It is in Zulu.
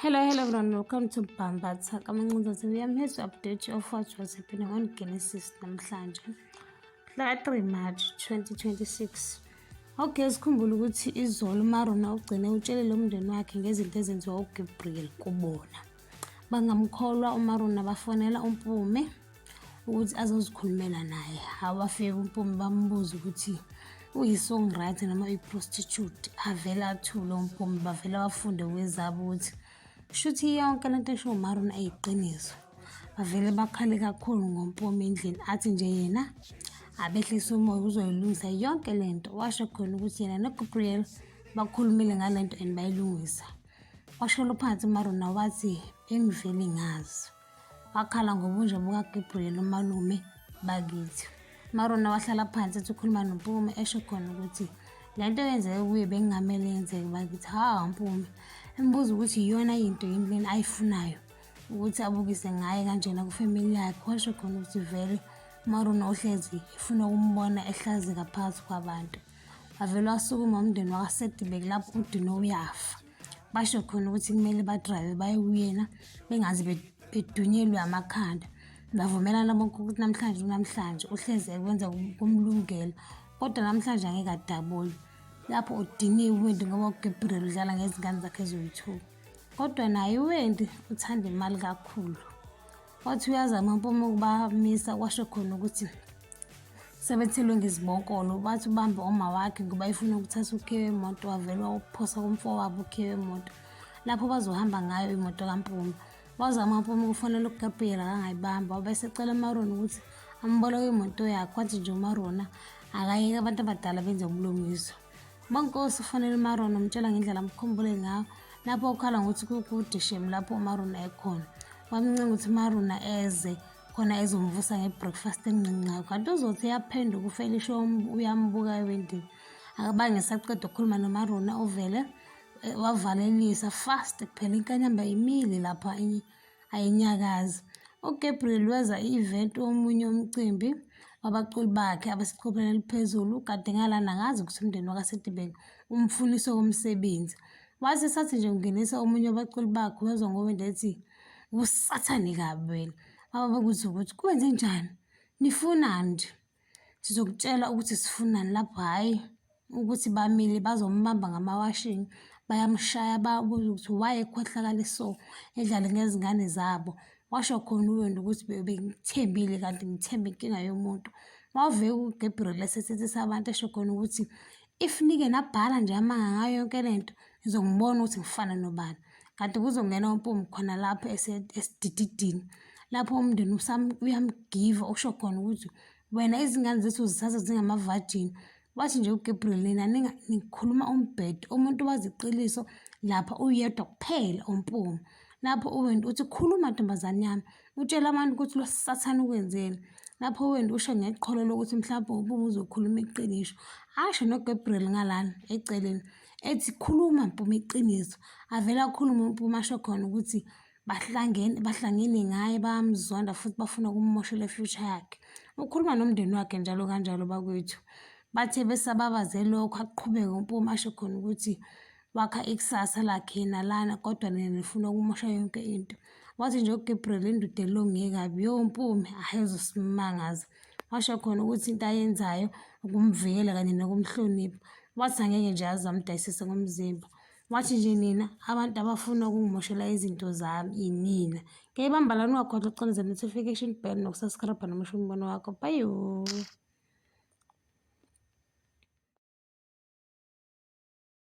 Hello, hello everyone. Welcome to Bambatha Kamancinza TV. I'm here to update you of what was happening on Genesis namhlanje. Mhla 3 March 2026. Okay, sikhumbule ukuthi izolo uMarona ugcine utshelile umndeni wakhe ngezinto ezenziwa uGabriel kubona. Bangamkholwa uMarona bafonela uMpume ukuthi azozikhulumela naye. Awafika uMpume bambuza ukuthi uyi-songwriter noma uyi-prostitute. Avele athule uMpume bavele bafunde kwezabo ukuthi shuthi yonke lento esho uMarona eyiqiniso. Bavele bakhale kakhulu ngoMpume endlini athi nje yena abehlise umoya uzoyilungisa yonke lento. Washo khona ukuthi yena noGabriel bakhulumile ngalento and bayilungisa. Washolo phansi uMarona wathi bengivele ngazi. Wakhala ngobunja bukaGabriel umalume bakithi. Marona wahlala phansi ethi ukhuluma noMpume esho khona ukuthi le nto eyenzeke kuye bekungamele yenzeke bakithi. Ha Mpume embuza ukuthi iyona into yini lena ayifunayo ukuthi abukise ngaye kanjena kufamily yakhe. Washo khona ukuthi vele uMarona uhlezi efuna ukumbona ehlazeka phakathi kwabantu. Wavele wasukuma umndeni wakaSedibeki lapho uDino uyafa. Basho khona ukuthi kumele badrayive baye kuyena bengaze bedunyelwe amakhanda. Bavumelana bonke ukuthi namhlanje unamhlanje uhlezi ekwenza kumlungela kodwa namhlanje angeke adabule. Lapho udiniwe uWendy ngoba uGabriel udlala ngezingane zakhe eziwu-two. Kodwa naye uWendy uthanda imali kakhulu. Wathi uyazama uMpume ukubamisa kwasho khona ukuthi sebethelwe ngezibonkolo. Bathi ubambe uma wakhe ngoba efuna ukuthatha ukhiye wemoto wavele wawuphosa kumfowabo ukhiye wemoto lapho bazohamba ngayo imoto kaMpume. Wazama uMpume ukufonela uGabriel akangayibamba wabe esecela uMarona ukuthi amboleke imoto yakhe. Wathi nje uMarona akayeke abantu abadala benze ubulungiswa. Bonkosi ufonela uMarona umtshela ngendlela amkhumbule ngayo lapho ukhala ngokuthi kukude shem lapho uMarona ekhona. Wamncenga ukuthi uMarona eze khona ezomvusa nge-breakfast enqinqayo kanti uzothi uyaphenduka uFelicia uyambuka ewindini. Akabange esaqeda ukukhuluma noMarona uvele wavalelisa fast kuphela inkanyamba imile lapha ayinyakazi. UGabriel weza i-event omunye umcimbi wabaculi bakhe abaseqophelweni eliphezulu kade ngalana ngazi ukuthi umndeni wakaSedibeng umfunise komsebenzi. Wathi esathi nje ungenisa omunye wabaculi bakhe wezwa ngowenda ethi usathane kabi wena. Wababuza ukuthi kwenze njani? Nifunani nje? Sizokutshela ukuthi sifunani lapho hhayi ukuthi bamile bazombamba ngamawashingi bayamshaya babuza ukuthi why ekhohlakale so edlale ngezingane zabo. Washo khona uWendy ukuthi bengithembile kanti ngithembe inkinga yomuntu. Waveka uGabriel esethethisa abantu esho khona ukuthi if nike nabhala nje amanga ngayo yonke le nto nizongibona ukuthi ngifana nobani. Kanti kuzongena uMpumi khona lapho esidididini lapho umndeni uyamgiva usho khona ukuthi wena izingane zethu uzithatha zingamavajini. Wathi nje uGabriel nina nikhuluma umbhedo umuntu wazi iqiniso lapha uyedwa kuphela uMpumi. Lapho uWendy uthi khuluma ntombazane yami utshele abantu ukuthi lo sathane ukwenzeni. Lapho uWendy usho ngeqholo lokuthi mhlawumbe uMpumi uzokhuluma iqiniso. Asho noGabriel ngalana eceleni ethi khuluma Mpumi iqiniso. Avele akhulume uMpumi asho khona ukuthi bahlangene bahlangene ngaye bayamzonda futhi bafuna ukummoshela i-future yakhe. Ukhuluma nomndeni wakhe njalo kanjalo bakwethu. Bathe besababaze lokho aqhubeke uMpumi asho khona ukuthi wakha ikusasa lakhe yena lana kodwa nina nifuna ukumosha yonke into. Wathi nje uGabriel indoda elunge kabi yo Mpumi hhayi uzosimangaza. Washo khona ukuthi into ayenzayo ukumvikela kanye nokumhlonipha. Wathi angeke nje aze amdayisise ngomzimba. Wathi nje nina abantu abafuna ukungimoshela izinto zami inina. Ngiyayibamba lana ungakhohlwa ukucindezela notification bell nokusubscribe noma usho umbono wakho. Bye.